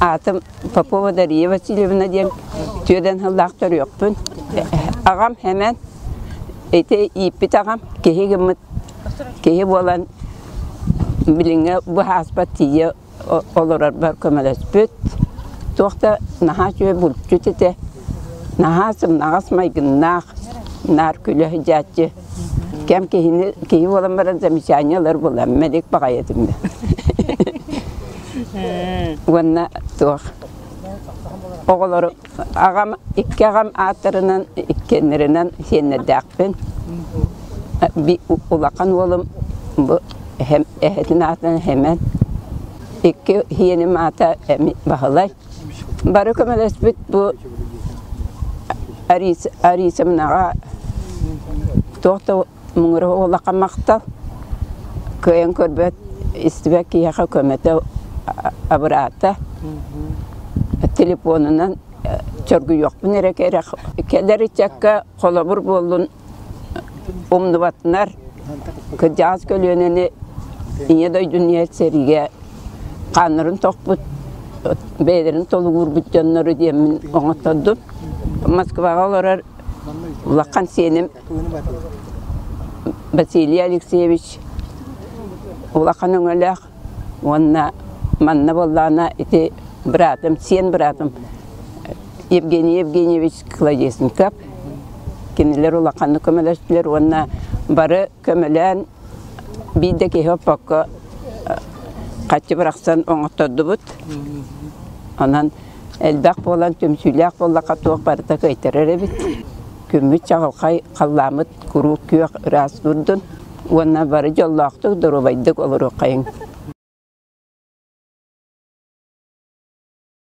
Аатым Попова Дария Васильевна диэн түөдэн сыллаах төрүөхпүн. Аҕам Хэмэн ити ииппит аҕам киһи гыммыт киһи буолан билиҥҥи быһааспат тиийэ олорорбор көмөлөспүт. Туох да наһаа үчүгэй булчут этэ. Наһаа сымнаҕас майгыннаах, наар күлэ сылдьааччы. Кэм киһини киһи буолан баран замечание ылар буолан медик баҕайы этим Уонна туох оҕолору аҕам икки аҕам ааттарынан иккиэннэринэн сиэннэрдээхпин. Улахан уолум бу эһэтин аатынан Хэмэн, икки сиэним аата Баһылай. Бары көмөлөспүт бу Арисовнаҕа туох да муҥура улахан махтал. Кыайан көрбөт, истибэт киһиэхэ көмөтө абыраата. Телефонунан чоргуйуохпун эрэ кэрэх. Кэлэр ыччакка холобур буоллун умнубатынар кырдьаҕас көлүөнэни Ийэ дойдуну иһэр сэриигэ хааннарын тохпут, бэйэлэрин толугуурбут дьоннору диэммин оҥоттордум. Москваҕа олорор улахан сиэним Василий Алексеевич улахан өҥөлөөх уонна манна буоллаҕына ити быраатым, сиэн быраатым Евгений Евгеньевич Кладесников кинилэр улаханнык көмөлөстүлэр уонна бары көмөлөөн биир да киһи оппокко хаччы бырахсан оҥоттордубут. Онон элбэх буолан түмсүүлээх буоллахха туох барыта кыайтарар эбит. Күммүт чаҕылхай, халлааммыт куруук күөх ыраас турдун уонна бары дьоллоохтук, доруобайдык олоруоххайыҥ.